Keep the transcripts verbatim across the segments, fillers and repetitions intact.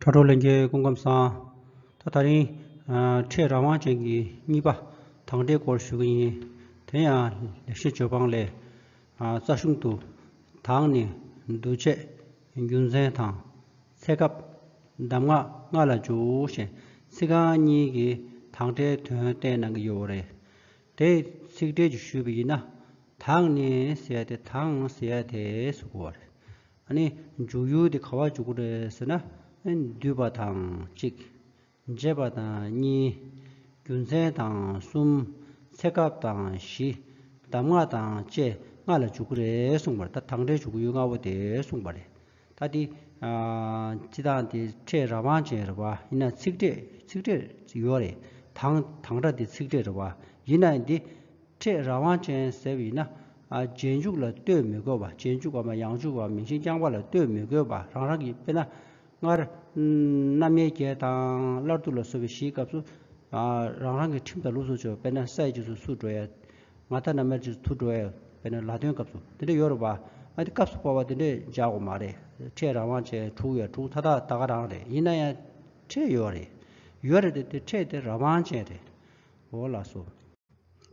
ཕ་གྲོགས་ལྷན་རྒྱས་སྐུ་ཁམས་བཟང་། ད་དེ་རིང་ཨ་ཕྲད་རང་དབང་ཅན་གྱི་གཉིས་པ་དང་ཕྲད་སྐོར་ཞུ་གི་ཡིན། དེ་ཡང་ལེགས་བཤད་ལྗོན་དབང་ལས་ཨ་རྩ་གཞུང་དུ་དང་ནི་འདུ་བྱེད་རྒྱུ་མཚན་དང་ཚེ་སྐབས་གདམས་ངག་ལྔ་ལ་འཇུག་ཞེས་ཚིག་རྐང་གཉིས་ཀྱིས་དང་ཕྲད་དོན་བསྟན་གནང་གི་ཡོད་རེད། དེ་ཚིག་ཕྲད་ཅིག་ཞུས་པ་ཡིན་ན། དང་ནི་ཟེར་ཡ་དེ་དང་ཟེར་ཡ་དེ་ཟེར་གོ་བ་རེད། ཨ་ནི་འཇུག་ཡུལ་དེ་ག་བ་འཇུག་གི་རེད་ཟེར་ན། འདུས་པ་དང་གཅིག་བྱས་པ་དང་གཉིས། རྒྱུ་མཚན་དང་གསུམ། ཚེ་སྐབས་དང་བཞི། གདམས་ངག་དང་བཅས་ལྔ་ལ་འཇུག་གི་རེད་གསུངས་པ་རེད། ད་དང་ཕྲད་འཇུག་ཡུལ་ལྔ་པོ་དེ་གསུངས་པ་རེད། ད་དེ་ཨ་སྤྱིར་བཏང་དེ་ཕྲད་རང་དབང་ཅན་རེད་བ། ཡིན་ན་ཚིག་ཕྲད་ཚིག་ཕྲད་ཡོད་རེད། དང་དང་སྒྲ་དེ་ཚིག་ཕྲད་རེད་བ། ཡིན་ན་ཡང་འདི་ཕྲད་རང་དབང་ཅན་ཟེར་བ་ཡིན་ན། ཨ་རྗེས་འཇུག་ལ་ལྟོས་མི་དགོས་པ། རྗེས་འཇུག་གམ་ཡང་འཇུག་གམ་མིང་གཞི་རྐྱང་པ་ལ་ལྟོས་མི་དགོས་པ། རང་རང་གི་དཔེར་ན། སྔར་རྣམ་དབྱེ་བརྒྱད་དང་སླར་བསྡུ་ལ་སོགས་པའི་གཞིའི་སྐབས་སུ། ཨ་རང་རང་གི་ཁྲིམས་དང་ལུགས་སུ་ཆུད་པ། དཔེར་ན་སའི་རྗེས་སུ་སུ་འགྲོ་ཡ། ང་ད་རྣམ་དབྱེ་རྗེས་སུ་དུ་འགྲོ་ཡ། དཔེར་ན་ལ་དོན་སྐབས་སུ་དེ་འདྲ་ཡོད་རེད་པ། ཨ་དེ་སྐབས་སུ་བབ་པ་དེ་འདྲས་སྦྱར་དགོས་མ་རེད། ཕྲད་རང་དབང་ཅན་དྲུག་ཡོད། དྲུག་མཐའ་དག་ད་ག་རང་རེད། ཡིན་ན་ཡང་ཕྲད་ཡོད་རེད། ཡོད་རེད་དེ་དེ་ཕྲད་དེ་རང་དབང་ཅན་རེད། འོ་ལགས་སོ།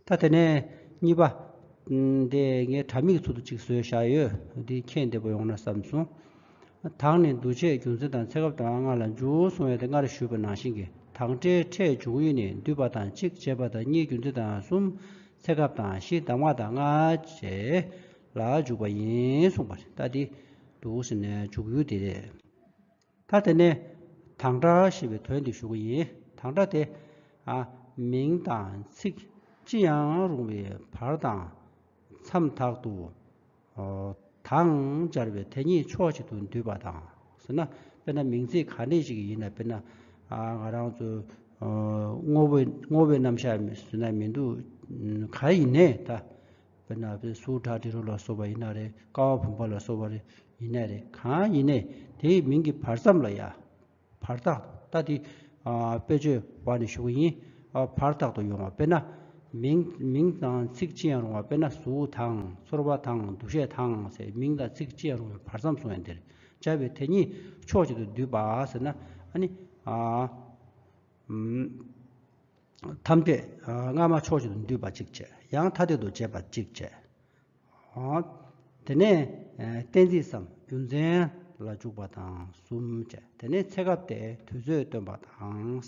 ད་དེ་ནས་གཉིས་པ། ཨ་དེ་ངས་དྲ་མིག་ཚུལ་དུ་གཅིག་བཟོས་བཞག་ཡོད། འདི་མཁྱེན་བདེ་པོ་ཡོང་ན་བསམ་སོང་། དང་ནི་འདུ་བྱེད་རྒྱུ་མཚན་དང་ཚེ་སྐབས་དང་ལྔ་ལ་འཇུག་གསུངས་ཡོད་དེ། སྔར་ཞུས་པ་ནང་བཞིན་གྱི་དང་ཕྲད་ཕྲད་འཇུག་ཡུལ་ནི་འདུས་པ་དང་གཅིག་བྱས་པ་དང་གཉིས་རྒྱུ་མཚན་དང་གསུམ་ཚེ་སྐབས་དང་བཞི་གདམས་ངག་དང་ལྔ་བཅས་ལ་འཇུག་པ་ཡིན་གསུངས་པ་རེད། ད་འདི་འདུག་ཟེར་ནས་འཇུག་ཡུལ་དེ་རེད། ད་དེ་ནས་དང་སྒྲ་ཞེས་པའི་དོན་དེ་ཞུ་གི་ཡིན། དང་སྒྲ་དེ་ཨ་མིང་དང་ཚིག་ཅི་ཡང་རུང་བའི་བར་དང་མཚམས་དག་ཏུ་ཨོ་དང་སྦྱར་བའི་དེ་ཉིད་ཕྱོགས་གཅིག་ཏུ་འདུས་པ་དང་ཟེར་ན། དཔེར་ན་མིང་ཚིག་ག་འདྲ་ཞིག་ཡིན་ན། དཔེར་ན་ཨ་ང་རང་ཚོ་ཨོ་དངོས་པོའི་དངོས་པོའི་རྣམ་གཞག་ཟེར་ན་མི་འདུག་ག་ཡིན་ནའི་ད། དཔེར་ན་དཔེ་གཟུགས་སྒྲ་དྲི་རོ་ལ་སོགས་པ་ཡིན་ན་རེད། ཀ་བ་བུམ་པ་ལ་སོགས་པ་རེད། ཡིན་ན་རེད། གང་ཡིན་ནའི་དེའི་མིང་གི་བར་མཚམས་ལ་ཡ། བར་ཐག་ད་དེ་ཨ་དཔེ་བརྗོད་བར་ནས་ཞུ་གི་ཡིན། ཨ་བར་ཐག་ཏུ་ཡོང་བ། དཔེར་ན་མིང་མིང་དང་ཚིག་ཅི་ཡང་རུང་བ། དཔེར་ན་གཟུགས་དང་ཚོར་བ་དང་འདུ་ཤེས་དང་ཟེར། མིང་དང་ཚིག་ཅི་ཡང་རུང་བའི་བར་མཚམས་སོང་ཡང་དེར་སྦྱར་བའི་དེ་ཉིད་ཕྱོགས་གཅིག་ཏུ་འདུས་པ་ཟེར་ན། ཨ་ནི་ཨ། ཐམས་ཅད་སྔ་མ་ཕྱོགས་གཅིག་ཏུ་འདུས་པ་གཅིག་བྱས། ཡང་ཐ་དད་དུ་བྱས་པ་གཅིག་བྱས། དེ་ནས་གཏན་ཚིགས་སམ་རྒྱུ་མཚན་ལ་འཇུག་པ་དང་གསུམ་བྱས། དེ་ནས་ཚེ་སྐབས་ཏེ་དུས་ཚོད་སྟོན་པ་དང་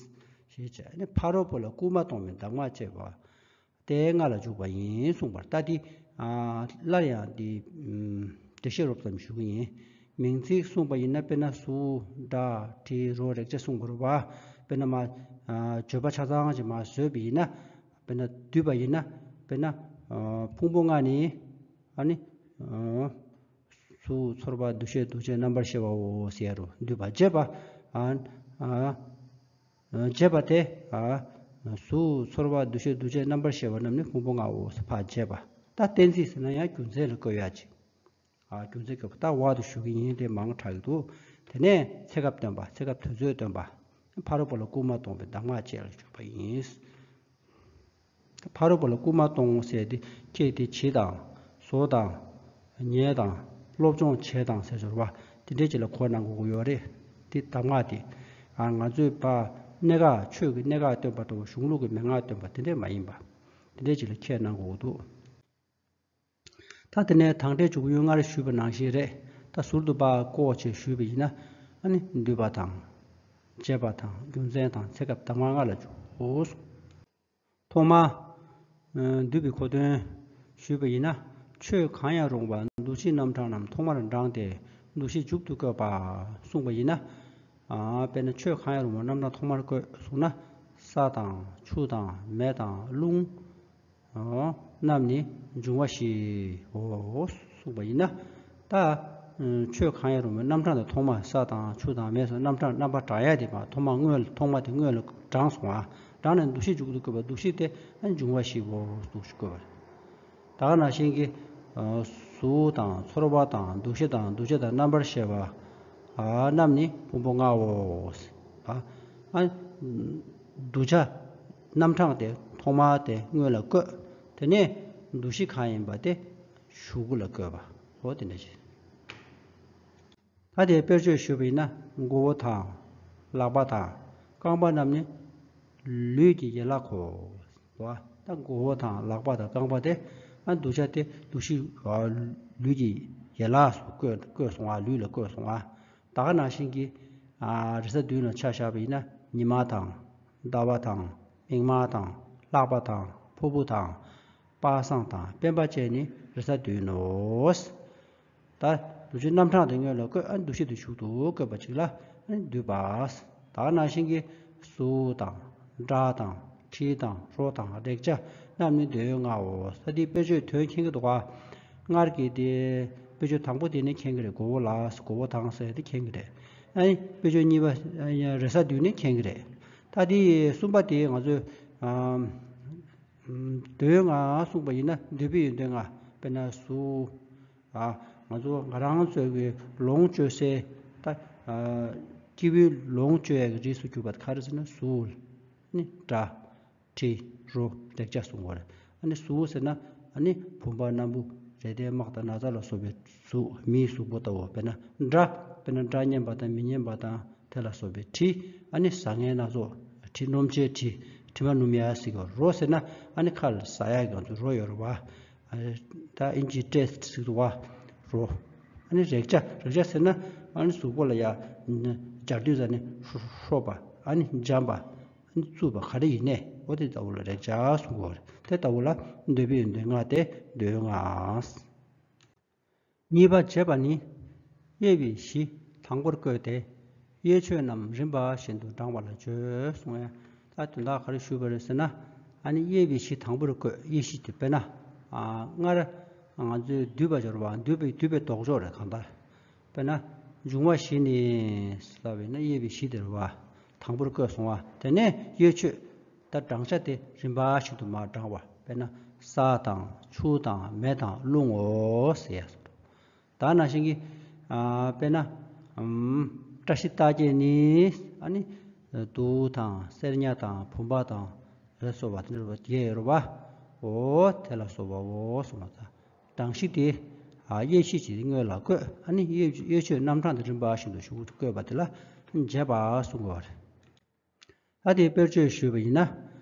ཞེས་བྱས། ནས་ཕ་རོལ་པོ་ལ་སྐུལ་མ་གཏོང་བའི་གདམས་ངག་བཅས་པ། དེ་ལྔ་ལ་འཇུག་པ་ཡིན་གསུངས་པ་རེད། ད་འདི་ཨ་སླར་ཡང་འདི་ཨམ་འགྲེལ་བཤད་རོབ་ཙམ་ཞུ་གི་ཡིན། མིང་ཚིག་གསུངས་པ་ཡིན་ན། དཔེར་ན་གཟུགས་སྒྲ་དྲི་རོ་རེག་བྱ་གསུངས་པ་རེད་བ། དཔེར་ན་མ་ཨ་བརྗོད་པ་ཆ་ཚང་ཅིག་མ་བཟོས་པ་ཡིན་ན། དཔེར་ན་བསྡུས་པ་ཡིན་ན། དཔེར་ན་ཨ་ཕུང་པོ་ལྔ་ནི་ཨ་ནི་ཨ་གཟུགས་ཚོར་བ་འདུ་ཤེས་འདུ་བྱེད་རྣམ་པར་ཤེས་པའོ་ཟེར་ཡ་རུ་བསྡུས་པ་བྱས་པ། ཨ་ཨ། བྱས་པ་དེ། ཨ་གཟུགས་ཚོར་བ་འདུ་ཤེས་འདུ་བྱེད་རྣམ་པར་ཤེས་པ་རྣམས་ནི་ཕུང་པོ་ལྔའོ་ཟེར་ཕར་བྱས་པ། ད་གཏན་ཚིགས་ཟེར་ན་ཡང་རྒྱུ་མཚན་ལ་བཀོད་ཡ་ཅིག་ཨ་རྒྱུ་མཚན་བཀོད་པ། ད་བར་དུ་ཞུ་གི་ཡིན། དེ་མང་དྲགས་ཀྱི་འདུག་དེ་ནས་ཚེ་སྐབས་སྟོན་པ། ཚེ་སྐབས་དུས་ཚོད་སྟོན་པ། ཕ་རོལ་པོ་ལ་སྐུལ་མ་གཏོང་བའི་གདམས་ངག་བཅས་ལ་འཇུག་པ་ཡིན། ཕ་རོལ་པོ་ལ་སྐུལ་མ་གཏོང་ཟེར་དེ་ཁྱེད་དེ་བྱེད་དང་བཟོ་དང་ཉལ་དང་སློབ་སྦྱོང་བྱེད་དང་ཟེར་སོང་བ། དེ་འདྲའི་ཅིག་ལ་གོ་གནང་དགོས་ཀྱི་ཡོད་རེད། དེ་གདམས་ངག་དེ་ཨ་ང་ཚོའི་ཕ་གནད་འགག་ཆོས་ཀྱི་གནད་འགག་སྟོན་པ་འདྲ་བོ། གཞུང་ལུགས་ཀྱི་མན་ངག་སྟོན་པ་དེ་འདྲས་མ་ཡིན་པ། དེ་འདྲའི་ཅིག་ལ་ཁས་གནང་དགོས་ཀྱི་འདུག་ད་དེ་ནས་དང་ཕྲད་འཇུག་ཡུལ་སྔར་ཞུས་པ་ནང་བཞིན་རེད། ད་ཟུར་དུ་ཕར་བཀོད་བྱས་ཞུས་པ་ཡིན་ན། ཨ་ནི་འདུས་པ་དང་། བྱས་པ་དང་། རྒྱུ་མཚན་དང་། ཚེ་སྐབས་གདམས་ངག་ལྔ་ལ་འཇུག་ཐོག་མ། ཨ་འདུས་པའི་གོ་དོན་ཞུས་པ་ཡིན་ན། ཆོས་གང་ཡང་རུང་བ་འདུ་བྱེད་རྣམ་གྲངས་རྣམས་ཐོག་མར་བགྲངས་ཏེ་འདུ་བྱེད་མཇུག་ཏུ་བཀོད་པ་གསུངས་པ་ཡིན་ན། ཨ་དཔེར་ན་ཆོས་གང་ཡང་རུང་བ་རྣམ་གྲངས་ཐོག་མར་བཀོད་གསུངས་ན། ས་དང་ཆུ་དང་མེ་དང་རླུང་། ཨོ། རྣམས་ནི་འབྱུང་བ་བཞིའོ་གསུངས་པ་ཡིན་ན། ད་ཨ་ཆོས་གང་ཡང་རུང་བའི་རྣམ་གྲངས་དང་། ཐོག་མ་ས་དང་ཆུ་དང་མེ་སོགས་རྣམ་གྲངས་རྣམ་པ་བགྲང་ཡ་དེ་མ་ཐོག་མ་སྔོན་ལ། ཐོག་མ་དེ་སྔོན་ལ་བགྲངས་སོང་ཨ། བགྲངས་ནས་འདུ་ཤེས་མཇུག་ཏུ་བཀོད་པ། འདུ་ཤེས་དེ་ཨ་འབྱུང་བ་བཞིའོ་འདུ་ཤེས་བཀོད་པ་རེད། ད་ག་ནང་བཞིན་གྱི་ཨ་གཟུགས་དང་ཚོར་བ་དང་འདུ་ཤེས་དང་འདུ་བྱེད་དང་རྣམ་པར་ཤེས་པ་ཨ་རྣམས་ནི་ཕུང་པོ་ལྔའོ། ཨ་ཨ་འདུ་བྱ་རྣམ་གྲངས་དེ་ཐོག་མ་དེ་སྔོན་ལ་བཀོད། དེ་ནས་འདུ་ཤེས་གང་ཡིན་པ་དེ་གཞུག་གུ་ལ་བཀོད་པ། འོ་དེ་འདྲ་ཞིག་ད་དེ་དཔེར་བརྗོད་ཞུས་པ་ཡིན་ན། མགོ་བོ་དང་ ལག་པ་དང་རྐང་པ་རྣམས་ནི་ལུས་ཀྱི་ཡན་ལག་གོ། ད་མགོ་བོ་དང་ལག་པ་དང་རྐང་པ་དེ་ཨ་འདུ་བྱེད་དེ་འདུ་ཤེས་ལུས་ཀྱི་ཡན་ལག་སུ་བཀོད་བཀོད་སོང་ཨ། ལུས་ལ་བཀོད་སོང་ཨ། ད་ག་ནང་བཞིན་གྱི་ཨ་རེས་གཟའ་བདུན་ལ་ཆ་བཞག་པ་ཡིན་ན་ཉི་མ་དང་ཟླ་བ་དང་མིག་དམར་དང་ལྷགས་པ་དང་ཕུར་བུ་དང་པ་སངས་དང་སྤེན་པ་བཅས་ནི་རེས་གཟའ་བདུན་ནོ། ད་འདུ་བྱེད་རྣམ་གྲངས་དེ་སྔོན་ལ་བཀོད། ཨ་འདུ་བྱེད་དེ་མཇུག་ཏུ་བཀོད་པ་ཅིག་ལ་ཨ་འདུས་པ། ད་ག་ནང་བཞིན་གྱི་གཟུགས་དང་སྒྲ་དང་དྲི་དང་རོ་དང་རེག་བྱ་རྣམས་ནི་འདོད་ཡོན་ལྔའོ། ས་དེའི་དཔེར་བརྗོད་དོན་མཁྱེན་གྱི་འདུག་ག། སྔར་གྱི་དེ་དཔེར་བརྗོད་དང་པོ་དེ་ནི་མཁྱེན་གྱི་རེད། མགོ་བོ་ལ་མགོ་བོ་དང་ཟེར་དེ་མཁྱེན་གྱི་རེད། ཨ་ནི་དཔེར་བརྗོད་གཉིས་པ་རེས་གཟའ་བདུན་ནི་མཁྱེན་གྱི་རེད། ད་དེ་གསུམ་པ་དེ་ང་ཚོས་ཨ་འདོད་ཡོན་ལྔ་གསུངས་པ་ཡིན་ན་འདོད་པའི་ཡོན་ཏན་ལྔ། དཔེར་ན་གཟུགས། ཨ་ང་ཚོ་ང་རང་ཚོའི་གི་ལོངས་སྤྱོད་སའི་ད་ཨ་སྐྱེ་བོའི་ལོངས་སྤྱོད་ཡ་གི་རིགས་སུ་གྱུར་པ་ག་རེ་ཟེར་ན་གཟུགས་ནི་སྒྲ་དྲི་རོ་རེག་བྱ་གསུངས་པ་རེད། ཨ་ནི་གཟུགས་ཟེར་ན་ཨ་ནི་བུམ་པ་སྣམ་བུ་རེག་བྱའི་དམག་དང་ན་ཚ་ལ་སོགས་པའི་གཟུགས། མིའི་གཟུགས་པོ་ལྟ་བུ། དཔེར་ན་སྒྲ། དཔེར་ན་སྒྲ་སྙན་པ་དང་མི་སྙན་པ་དང་དེ་ལ་སོགས་པའི་དྲི། ཨ་ནི་བཟང་ངན་སྣ་ཚོགས། དྲི་སྣོམ་བྱེད་དྲི། དྲི་མ་སྣོམ་ཡ་ཟེར་གྱི། རོ་ཟེར་ན་ཨ་ནི་ཁ་ལ་ཟ་ཡ་གི་ང་ཚོ་རོ་ཡོད་རེད་བ། ཨ་ད་ཨིན་ཇིའི་ཊེ་སི་ཊི་ཟེར་གྱི་འདུག་བ། རོ། ཨ་ནི་རེག་བྱ། རེག་བྱ་ཟེར་ན་ཨ་ནི་གཟུགས་པོ་ལ་ཡ་སྦྱར་དུས་ཙ་ནི་ཧྲོ་ཧྲོ་བ། ཨ་ནི་འཇམ་པ། ཨ་ནི་རྩུབ་པ་ག་རེ་ཡིན་ནའི་འོ་དེ་ལྟ་བུ་ལ་རེག་བྱ་གསུང་གི་ཡོད་རེད། དེ་ལྟ་བུ་ལ་འདོད་པའི་ཡོན་ཏན་ལྔ་སྟེ་འདོད་ཡོན་ལྔ། གཉིས་པ་བྱེད་པ་ནི། དབྱེ་བའི་གཞི་དང་པོར་བཀོད་དེ། དབྱེ་ཆོས་རྣམས་རིམ་པ་བཞིན་དུ་བགྲང་བ་ལ་བརྗོད་གསུངས་ཡ། ད་དོན་དག་ག་རེ་ཞུས་པ་རེད་ཟེར་ན། ཨ་ནི་དབྱེ་བའི་གཞི་དང་པོར་བཀོད། དབྱེ་གཞི་དེ་དཔེར་ན་ཨ་སྔར་ང་ཚོའི་འདུས་པ་སྦྱོར་བ། འདུས་པའི་འདུས་པའི་ལྡོག་ཕྱོགས་རེད་གང་ལྟར། དཔེར་ན་འབྱུང་བ་བཞི་ནི་ལབ་པས་ན་དབྱེ་བའི་གཞི་དེ་རེད་བ། དང་པོར་བཀོད་སོང་བ། དེ་ནས་དབྱེ་ཆོས། ད་བགྲང་བྱ་དེ་རིམ་པ་བཞིན་དུ་མར་བགྲང་བ། དཔེར་ན་ས་དང་ཆུ་དང་མེ་དང་རླུང་ངོ་ཟེར་ཡ་སོགས། ད་ནང་བཞིན་གྱི་ཨ་དཔེར་ན་ཨམ་བཀྲ་ཤིས་རྟགས་བརྒྱད་ནི་ཨ་ནི་དུག་དང་སེར་ཉ་དང་བུམ་པ་དང་ལ་སོགས་པ་དེ་འདྲ་བ་བརྒྱད་ཡོད་རེད་བ། འོ་དེ་ལ་སོགས་པའོ་གསུངས་པ་དང་། བགྲང་གཞི་དེ་ཨ་དབྱེ་གཞི་ཅིག་སྔོན་ལ་བཀོད། ཨ་ནི་དབྱེ་དབྱེ་ཆོས་རྣམ་གྲངས་དེ་རིམ་པ་བཞིན་དུ་ཞུགས་བཀོད་པ་དེ་ལ་བྱེད་པ་གསུང་གི་ཡོད་རེད། ད་དེའི་དཔེར་བརྗོད་ཞུས་པ་ཡིན་ན།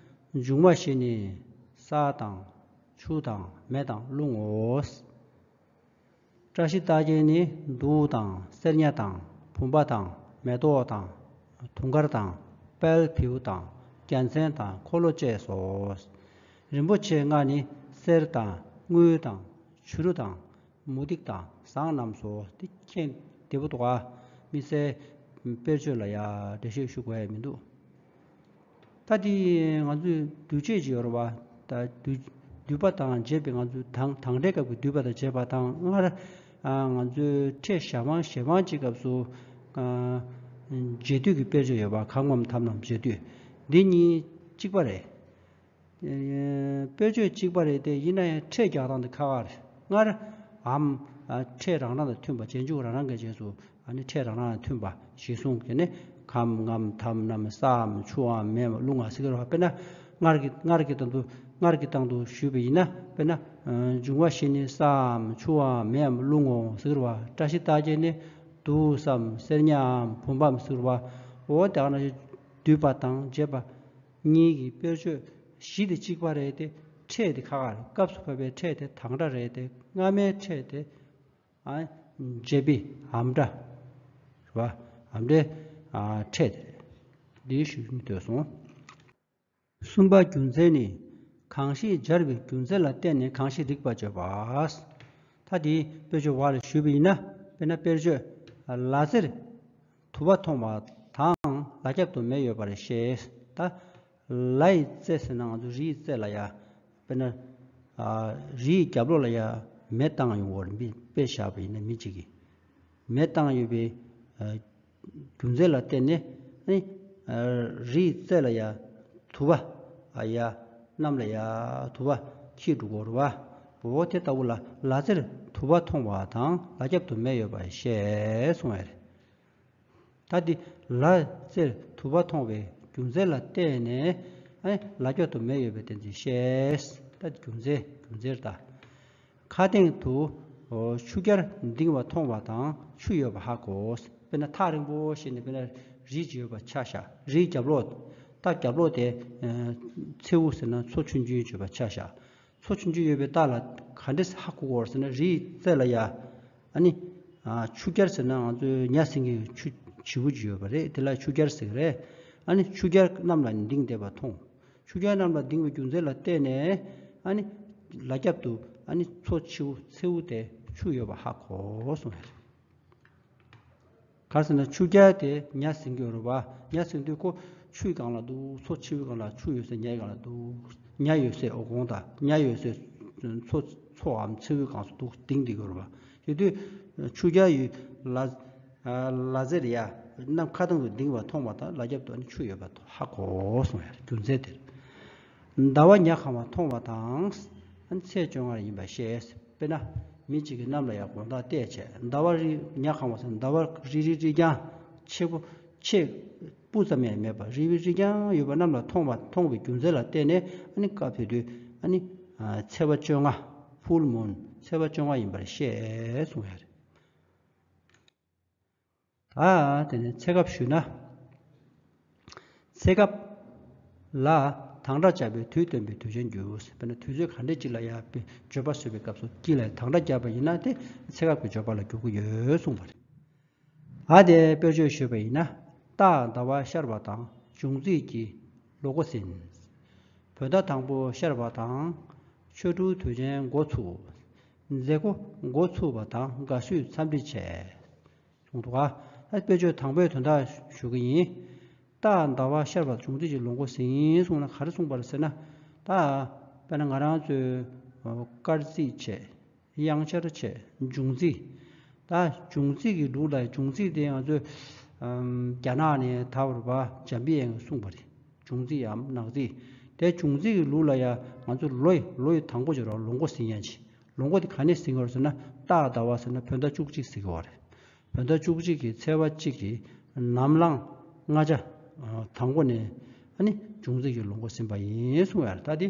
འབྱུང་བ་བཞི་ནི་ས་དང་ཆུ་དང་མེ་དང་རླུང་ངོ་། བཀྲ་ཤིས་རྟགས་བརྒྱད་ནི་དུག་དང་སེར་ཉ་དང་བུམ་པ་དང་མེ་ཏོག་དང་དུང་དཀར་དང་དཔལ་བེའུ་དང་རྒྱལ་མཚན་དང་འཁོར་ལོ་བཅས་སོ། རིན་པོ་ཆེ་ལྔ་ནི་གསེར་དང་དངུལ་དང་བྱུ་རུ་དང་མུ་ཏིག་དང་ཟངས་རྣམས་སོ། དེ་མཁྱེན་བདེ་པོ་འདུག་ག། དམིགས་བསལ་དཔེར་བརྗོད་ལ་ཡ་འགྲེལ་བཤད་ཞུ་དགོས་ཡ་མི་འདུག། ད་དེ་ང་ཚོས་འདུས་བྱས་ཅིག་ཡོད་རེད་བ། ད་འདུས་འདུས་པ་དང་བྱས་པའི་ང་ཚོའི་དང་དང་འབྲས་སྐབས་ཀྱི་འདུས་པ་དང་བྱས་པ་དང་སྔར་ང་ཚོའི་ཕྲད་གཞན་དབང་གཞན་དབང་གི་སྐབས་སུ་བྱེད་སྡུད་ཀྱི་དཔེར་བརྗོད་ཡོད་པ། གང་འམ་ཐམ་རྣམས་བྱེད་སྡུད། འདི་གཉིས་གཅིག་པ་རེད། དཔེར་བརྗོད་གཅིག་པ་རེད་དེ། ཡིན་ན་ཡང་ཕྲད་རྒྱག་སྟངས་དེ་ཁག་ཁག་རེད། སྔར་འམ་ཕྲད་རང་རང་དང་མཐུན་པ། རྗེས་འཇུག་རང་རང་གི་རྗེས་སུ་ཨ་ནི་ཕྲད་རང་རང་དང་མཐུན་པ་གཞིར་བཟུང་གི་ནི་གང་འམ་ཐམ་རྣམས་སའམ་ཆུའམ་མེའམ་རླུང་ང་ཟེར་གྱི་རེད་བ། དཔེར་ན་སྔར་གྱི་སྔར་གྱི་དང་དུ་སྔར་གྱི་དང་དུ་ཞུས་པ་ཡིན་ན། དཔེར་ན་འབྱུང་བ་བཞི་ནི་སའམ་ཆུའམ་མེའམ་རླུང་ངོ་ཟེར་གྱི་རེད་བ། བཀྲ་ཤིས་རྟགས་བརྒྱད་ནི་དུག་སམ་སེར་ཉའམ་བུམ་པའམ་ཟེར་གྱི་རེད་བ། འོ་དེ་ག་ནང་བཞིན་འདུས་པ་དང་བྱས་པ་གཉིས་ཀྱི་དཔེར་བརྗོད་གཞི་དེ་གཅིག་པ་རེད་དེ། ཕྲད་དེ་ཁག་ཁག་རེད། སྐབས་སུ་བབས་པའི་ཕྲད་དེ་དང་སྒྲ་རེད་དེ། སྔ་མའི་ཕྲད་དེ་ཨ་བྱས་པའི་འམ་སྒྲ་རེད་བ། འམ་སྒྲའི་ཨ་ཕྲད་དེ་རེད། འདི་ཞུ་འདོད་སོང་། གསུམ་པ་རྒྱུ་མཚན་ནི། གང་ཞིག་སྦྱར་བའི་རྒྱུ་མཚན་ལ་བརྟེན་ནས་གང་ཞིག་རིགས་པ་བརྗོད་པ། ད་འདི་དཔེར་བརྗོད་བར་ཞུས་པ་ཡིན་ན། དཔེར་ན་དཔེར་བརྗོད། ལ་རྩེར་དུ་བ་མཐོང་བ་དང་ལ་རྒྱབ་ཏུ་མེ་ཡོད་པར་ཤེས། ད་ལ་ཡི་རྩེ་ཟེར་ན་ང་ཚོ་རི་ཡི་རྩེ་ལ་ཡ། དཔེར་ན་ཨ་རི་ཡི་རྒྱབ་ལོགས་ལ་ཡ་མེ་བཏང་ཡོང་བར་མི་དཔེ་བཞག་པ་ཡིན་ན། མི་གཅིག་གིས་མེ་བཏང་ཡོད་པའི་ཨ་རྒྱུ་མཚན་ལ་བརྟེན་ནས་ཨ་ནི་ཨ་རི་ཡི་རྩེ་ལ་ཡ་དུ་བ་ཨ་ཡ་གནམ་ལ་ཡ་དུ་བ་འཁྱིལ་འགྲོ་གི་རེད་བ། འོ་དེ་ལྟ་བུ་ལ་ལ་རྩེར་དུ་བ་མཐོང་བ་དང་ལ་རྒྱབ་ཏུ་མེ་ཡོད་པར་ཤེས་གསུངས་པ་རེད། ད་འདི་ལ་རྩེར་དུ་བ་མཐོང་བའི་རྒྱུ་མཚན་ལ་བརྟེན་ནས་ཨ་ནི་ལ་རྒྱབ་ཏུ་མེ་ཡོད་པའི་བསྟན་ཚིག་ཤེས། ད་རྒྱུ་མཚན་རྒྱུ་མཚན་རེད་ད། མཁའ་སྟེང་དུ་ཆུ་རྐྱལ་ལྡིང་བ་མཐོང་བ་དང་ཆུ་ཡོད་པ་ཧ་གོ། དཔེར་ན་ཐག་རིང་པོ་ཞིག་ནས་དཔེར་ན་ རིས་ཅིག་ཡོད་པ་ཆ་བཞག་རིའི་རྒྱབ་ལོགས། རྟ་རྒྱབ་ལོགས་དེ། མཚེའུ་ཟེར་ན་མཚོ་ཆུང་ཆུང་ཡོད་པ་ཆ་བཞག་མཚོ་ཆུང་ཆུང་ཡོད་པའི་རྟ་ལ་ག་འདྲས་ཧ་གོ་དགོས་ཟེར་ན། རིའི་རྩེ་ལ་ཡ། ཨ་ནི། ཆུ་རྐྱལ་ཟེར་ན་ང་ཚོའི་ཉ་ཟིན་གྱི་ཆུ་བྱིའུ་ཅིག་ཡོད་པ་རེད། དེ་ལ་ཆུ་རྐྱལ་ཟེར་གི་རེད། ཨ་ནི་ཆུ་རྐྱལ་གནམ་ལ་ལྡིང་བསྡད་པ་མཐོང་། ཆུ་རྐྱལ་གནམ་ལ་ལྡིང་བའི་རྒྱུ་མཚན་ལ་བརྟེན་ནས། ཨ་ནི། ལ་རྒྱབ་ཏུ་ཨ་ནི་མཚོ་ཆུ་མཚེའུ་དེ་ཆུ་ཡོད་པ་ཧ་གོ་གསུངས་པ་རེད། ག་རེ་ཟེར་ན་ཆུ་རྐྱལ་དེ་ཉ་ཟིན་གྱི་ཡོད་རེད་པ། ཉ་ཟིན་དུས་ཁོ་ཆུའི་སྒང་ལ་འདུག་མཚོ་ཆུའི་སྒང་ལ། ཆུ་ཡོད་སའི་ཉའི་སྒང་ལ་འདུག་ཉ་ཡོད་སའི་འོ་གོང་དང་ཉ་ཡོད་སའི་མཚོ་མཚོའམ་མཚེའུའི་སྒང་སུ་འདུག་ལྡིང་བསྡད་ཀྱི་ཡོད་རེད་པ། དེ་དུས་ཆུ་རྐྱལ་ཡོད་ལ། ལ་རྩེར་ཡ་གནམ་ཁ་སྟེང་དུ་ལྡིང་བ་མཐོང་བ་དང་། ལ་རྒྱབ་ཏུ་ཨ་ནི་ཆུ་ཡོད་པ་ཧ་གོ་གསུངས་ཡ་རྒྱུ་མཚན་དེ་རེད། ཟླ་བ་ཉ་གང་བ་མཐོང་བ་དང་། ཨ་ནི་ཚེས་བཅོ་ལྔ་ཡིན་པར་ཤེས། དཔེར་ན། མི་གཅིག་གིས་གནམ་ལ་ཡར་དགོང་དག་བལྟས་བྱས། ཟླ་བ་རི་ཉ་གང་བ་ཟེར་ན་ཟླ་བ་རི་རི་རི་རྐྱང་། ཆེ་པོ་ཆེ་སྤུ་ཙམ་ཡང་མེད་པ་རི་རི་རྐྱང་ཡོད་པ་གནམ་ལ་མཐོང་བ་མཐོང་བའི་རྒྱུ་མཚན་ལ་བརྟེན་ནས། ཨ་ནི་སྐབས་དེ་དུས་ཨ་ནི། ཚེས་པ་བཅོ་ལྔ། ཕུལ་མུན། ཚེས་པ་བཅོ་ལྔ་ཡིན་པར་ཤེས་གསུངས་ཡ་རེད། ད་དེ་ནས་ཚེ་སྐབས་ཞུས་ན། ཚེ་སྐབས་ལ་དང་སྒྲ་སྦྱར་བའི་དུས་སྟོན་པའི་དུས་ཆེན་རྒྱུ། དཔེར་ན་དུས་ཚོད་ག་འདྲས་ཅིག་ལ་ཡང་བརྗོད་པ་བཟོ་བའི་སྐབས་སུ་དཀྱིལ་ལ་དང་སྒྲ་བརྒྱབ་པ་ཡིན་ན་དེ་ཚེ་སྐབས་ཀྱི་བརྗོད་པ་ལ་འགྱུར་གྱི་ཡོད་གསུངས་པ་རེད། ཨ་དེ་དཔེར་བརྗོད་ཞུས་པ་ཡིན་ན། རྟགས་ཟླ་བ་ཤར་བ་དང་འབྱུང་རྩིས་ཀྱི་ལོ་འགོ་ཟིན། བོད་ཟླ་དང་པོ་ཤར་བ་དང་། ཆོ་འཕྲུལ་དུས་ཆེན་འགོ་ཚུགས། མཛད་སྒོ་འགོ་ཚུགས་པ་དང་དགའ་བསུའི་འཚམས་འདྲི་བྱས། གསུངས་འདུག་ག་ད་དཔེ་བརྗོད་དང་པོའི་དོན་དག་ཞུ་གི་ཡིན། རྟགས་ཟླ་བ་ཤར་བ་འབྱུང་རྩིས་ཀྱི་ལོ་འགོ་ཟིན་གསུངས་ན་ག་རེ་གསུངས་པ་རེད་ཟེར་ན། ད་དཔེར་ན་ང་རང་ཚོའི་སྐར་རྩིས་བྱས། དབྱངས་འཆར་བྱས། འབྱུང་རྩིས། ད་འབྱུང་རྩིས་ཀྱི་ལུགས་ལ་འབྱུང་རྩིས་དེ་ང་ཚོས་ཨམ། རྒྱ་ནག་ནས་ད་བར་བ་འཇམ་པའི་དབྱངས་ཀྱིས་གསུངས་པ་རེད། འབྱུང་རྩིས་ཡམ་ནག་རྩིས། དེ་འབྱུང་རྩིས་ཀྱི་ལུགས་ལ་ཡང་ང་ཚོ་ལོ་ཡི་ལོ་ཡི་དང་པོ་ཅིག་ར་ལོ་འགོ་ཟིན་ཡ་ཅིག་ལོ་འགོ་དེ་ག་ནས་ཟིན་དགོས་ཟེར་ན། རྟགས་ཟླ་བ་ཟེར་ན་བོད་ཟླ་བཅུ་གཅིག་ཟེར་གྱི་ཡོད་རེད། བོད་ཟླ་བཅུ་གཅིག་གི་ཚེས་པ་གཅིག་གི་ནམ་ལངས་སྔ་ཆ་དང་པོ་ནས་ཨ་ནི་འབྱུང་རྩིས་ཀྱི་ལོ་འགོ་ཟིན་པ་ཡིན་གསུངས་ཡ་རེད། ད་དེ་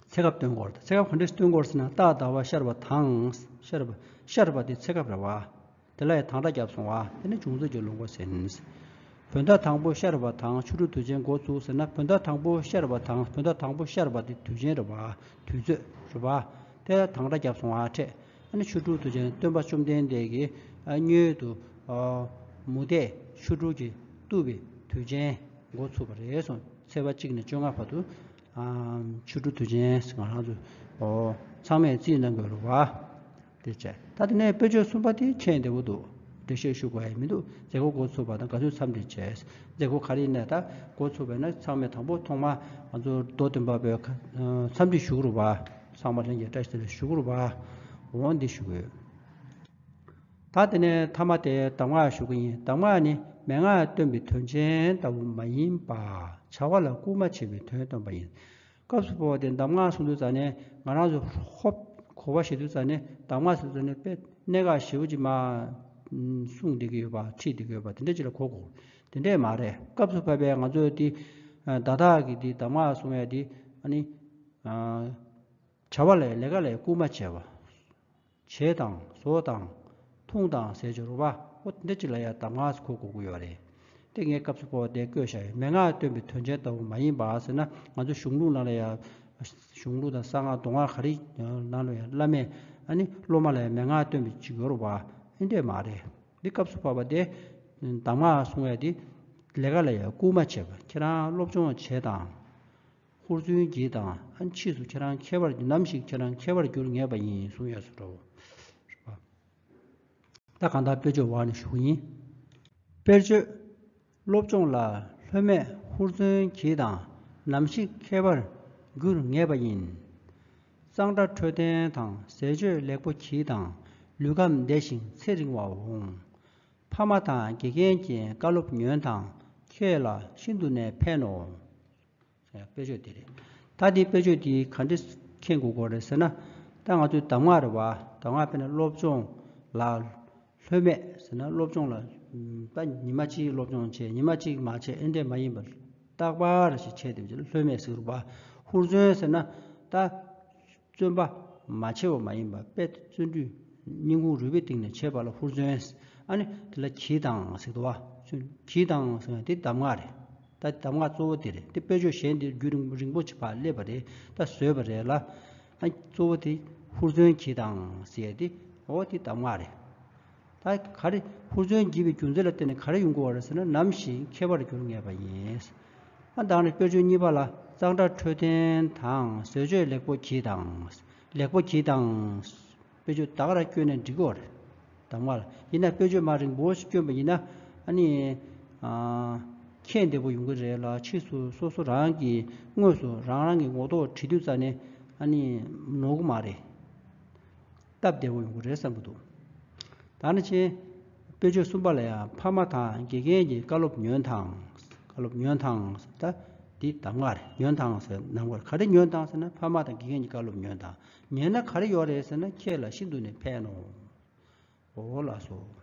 ཚེ་སྐབས་སྟོན་དགོས་རེད། ཚེ་སྐབས་ག་འདྲས་སྟོན་དགོས་ཟེར་ན། རྟགས་ཟླ་བ་ཤར་བ་དང་། ཤར་བ་ཤར་བ་དེ་ཚེ་སྐབས་རེད་བ། དེ་ལ་ཡང་དང་སྒྲ་བརྒྱབ་སོང་བ། དེ་ནི་འབྱུང་རྩིས་ཀྱི་ལོ་འགོ་ཟིན། བོད་ཟླ་དང་པོ་ཤར་བ་དང་ཆོ་འཕྲུལ་དུས་ཆེན་འགོ་ཚུགས་ཟེར་ན། བོད་ཟླ་དང་པོ་ཤར་བ་དང་། བོད་ཟླ་དང་པོ་ཤར་བ་དེ་དུས་ཆེན་རེད་བ། དུས་ཚོད་རེད་བ། དེ་ལ་དང་སྒྲ་བརྒྱབ་སོང་བ་འཕྲད། ཨ་ནི་ཆོ་འཕྲུལ་དུས་ཆེན་སྟོན་པ་བཅོམ་ལྡན་འདས་ཀྱིས་སྔོན་དུ་མུ་སྟེགས་ཆོ་འཕྲུལ་གྱིས་བཏུལ་བའི་དུས་ཆེན་འགོ་ཚུགས་པ་རེད་གསུངས། ཚེས་པ་གཅིག་ནས་བཅོ་ལྔ་བར་དུ་ཆོ་འཕྲུལ་དུས་ཆེན་ང་རང་ཚོ་ཚང་མས་རྩིས་གནང་དགོས་རེད་བ། དེ་བྱས། ད་དེ་ནས་དཔེ་བརྗོད་གསུམ་པ་དེ་མཁྱེན་བདེ་པོ་འདུག་འགྲེལ་བཤད་ཞུ་དགོས་ཡ་མི་འདུག་མཛད་སྒོ་འགོ་ཚུགས་པ་དང་དགའ་བསུའི་འཚམས་འདྲི་བྱས། མཛད་སྒོ་ག་རེ་ཡིན་ནའི་ད་འགོ་ཚུགས་པ་ཡིན་ན་ཚང་མས་དང་པོ་ཐོག་མར་ང་ཚོ་མདོ་འདོན་པ་པོའི་ཁ་འཚམས་འདྲི་ཞུ་གི་རེད་བ། ཚང་མ་ལྷན་རྒྱས་བཀྲ་ཤིས་བདེ་ལེགས་ཞུ་གི་རེད་བ། འོ་འདི་ཞུ་གི་ཡོད། ད་དེ་ནས་མཐའ་མ་དེ་གདམས་ངག་ཞུ་གི་ཡིན། གདམས་ངག་ནི་མན་ངག་སྟོན་པའི་དོན་ཆེན་ལྟ་བུ་མ་ཡིན་པ། བྱ་བ་ལ་སྐུལ་མ་བྱེད་པའི་དོན་སྟོན་པ་ཡིན། སྐབས་སུ་བབ་པ་དེ་གདམས་ངག་གསུང་དུས་ཙ་ནས་ང་རང་ཚོ་ཧོབ་གོ་བ་ཞིག་དུས་ཙ་ནས། གདམས་ངག་ཟེར་དུས་ཙ་ནས་དཔེ་གནད་འགག་ཞེ་པོ་ཅིག་མར་གསུངས་བསྡད་ཀྱི་ཡོད་པ། ཁྲིད་བསྡད་ཀྱི་ཡོད་པ་དེ་འདྲ་ཅིག་ལ་གོ་དགོས། དེ་འདྲས་མ་རེད། སྐབས་སུ་བབ་པའི་ང་ཚོའི་དེ་བརྡ་དག་གི་དེ་གདམས་ངག་གསུང་ཡ་དེ་ཨ་ནི་བྱ་བ་ལས་ལས་ཀ་ལས་སྐུལ་མ་བྱས་པ། བྱས་དང་བཟོ་དང་འཐུང་དང་ཟེར་གྱི་རེད་བ། འོ་དེ་འདྲ་ཅིག་ལ་ཡང་གདམས་ངག་གོ་དགོས་ཀྱི་ཡོད་རེད། དེ་ངས་སྐབས་སུ་བབ་པ་དེ་བཀོད་བཞག་ཡོད། མན་ངག་སྟོན་པའི་དོན་ཆེན་ལྟ་བུ་མ་ཡིན་པ་ཟེར་ན། ང་ཚོ་གཞུང་ལུགས་ནང་ལ་ཡང་། གཞུང་ལུགས་དང་གསང་སྔགས་མདོ་སྔགས་ག་རེ་ནང་ལ་ཡང་བླ་མས་ཨ་ནི་སློབ་མ་ལ་ཡང་མན་ངག་སྟོན་པའི་ཅིག་ཡོད་རེད་བ། ཨེ་འདྲས་མ་རེད། འདི་སྐབས་སུ་བབ་པ་དེ་གདམས་ངག་གསུང་ཡ་དེ་ལས་ཀ་ལ་ཡང་སྐུལ་མ་བྱས་པ། ཁྱེད་རང་སློབ་སྦྱོང་བྱས་དང་། ཧུར་བརྩོན་གྱིས་དང་། ཨ་ནི་ཕྱིས་སུ་ཁྱེད་རང་མཁས་པར། ནམ་ཞིག་ཁྱེད་རང་མཁས་པར་འགྱུར་ངེས་པ་ཡིན་གསུང་ཡོད་སོ་འདྲ་བོ། རེད་པ། ད་གང་ལྟར་དཔེ་བརྗོད་འོག་ནས་ཞུ་གི་ཡིན། དཔེ་བརྗོད། སློབ་སྦྱོང་ལ་ལྷོད་མེད་ཧུར་བརྩོན་གྱིས་དང་། ནམ་ཞིག་མཁས་པར་འགྱུར་ངེས་པ་ཡིན། གཙང་སྦྲ་འཕྲོད་བསྟེན་དང་། ཟས་སྤྱོད་ལེགས་པོ་གྱིས་དང་། ལུས་ཁམས་བདེ་ཞིང་ཚེ་རིང་བ་འོང་། ཕ་མ་དང་དགེ་རྒན་གྱིས་བཀའ་སློབ་ཉོན་དང་། ཁྱེད་ལ་ཤིན་ཏུ་ནས་ཕན་ནོ། དཔེ་བརྗོད་དེ་རེད། ད་འདི་དཔེ་བརྗོད་འདི་ག་འདྲས་མཁྱེན་དགོས་ཀྱི་རེད་ཟེར་ན། ད་ང་ཚོའི་གདམས་ངག་རེད་བ། གདམས་ངག་དཔེར་ན་སློབ་སྦྱོང་ལ་ལྷོད་མེད་ཟེར་ན། སློབ་སྦྱོང་ལ་ད་ཉི་མ་གཅིག་སློབ་སྦྱོང་བྱས། ཉི་མ་གཅིག་མ་བྱས། ཨེ་འདྲས་མ་ཡིན་པར་རྟག་པར་ཞིག་བྱས་དེ་ལྷོད་མེད་ཟེར་བ། ཧུར་བརྩོན་ཟེར་ན་ད་བརྩོན་པ་མ་ཆེ་བ་མ་ཡིན་པ། དཔེ་བརྩོན་འགྲུས་སྙིང་ཁུང་རུས་པའི་གཏིང་ནས་བྱས་པ་ལ་ཧུར་བརྩོན། ཨ་ནི་དེ་ལ་གྱིས་དང་ཟེར་འདུག་བ། གྱིས་དང་ཟེར་ཡ་དེ་གདམས་ངག་རེད། ད་གདམས་ངག་གཙོ་བོ་དེ་རེད། དེ་དཔེ་བརྗོད་གཞན་དེ་རྒྱུན་རིང་རིང་པོ་ཅིག་ཕར་སླེབས་པ་རེད། ད་བཟོས་པ་རེད་ལ། ཨ་གཙོ་བོ་དེ་ཧུར་བརྩོན་གྱིས་དང་ཟེར་ཡ་དེ་འོ་དེ་གདམས་ངག་རེད། ད་ག་རེ་ཧུར་བརྩོན་བགྱིས་པའི་རྒྱུ་མཚན་ལ་བརྟེན་ནས་ག་རེ་ཡོང་གི་ཡོད་རེད་ཟེར་ན། ནམ་ཞིག་མཁས་པར་འགྱུར་ངེས་པ་ཡིན། ཨ་ད་ནི་དཔེ་བརྗོད་གཉིས་པ་ལ། གཙང་སྦྲ་འཕྲོད་བསྟེན་དང་བཟོ་བཅོས་ལེགས་པོ་གྱིས་དང་། ལེགས་པོ་གྱིས་དང་། དཔེ་བརྗོད་ད་ག་རང་བསྐྱོན་ནས་འགྲིག་གི་ཡོད་རེད། གདམས་ངག་ལ་ཡིན་ན། དཔེ་བརྗོད་མ་རིང་པོ་ཞིག་བསྐྱོན་པ་ཡིན་ན། ཨ་ནི་ཨ་ཁྱད་བདེ་པོ་ཡོང་གི་རེད་ལ། ཕྱིས་སུ་སོ་སོ་རང་གིས་དངོས་སུ་རང་རང་གི་ངོ་ཐོག་བྲིས་དུས་ཙ་ནས་ཨ་ནི་ནོར་གི་མ་རེད། སྟབས་བདེ་པོ་ཡོང་གི་རེད་བསམ་གྱི་འདུག་ད་ནི་ཆེ། དཔེ་བརྗོད་གསུམ་པ་ལ་ཡང་། ཕ་མ་དང་དགེ་རྒན་གྱི་བཀའ་སློབ་ཉོན་དང་། བཀའ་སློབ་ཉོན་དང་། ད་འདི་གདམས་ངག་རེད། ཉོན་དང་ཟེར་ནམ་མཁར་ག་རེ་ཉོན་དང་ཟེར་ན། ཕ་མ་དང་དགེ་རྒན་གྱི་བཀའ་སློབ་ཉོན་དང་། ཉན་ན་ག་རེ་ཡོད་རེད་ཟེར་ན། ཁྱེད་ལ་ཤིན་ཏུ་ནས་ཕན་ནོ། འོ་ལགས་སོ།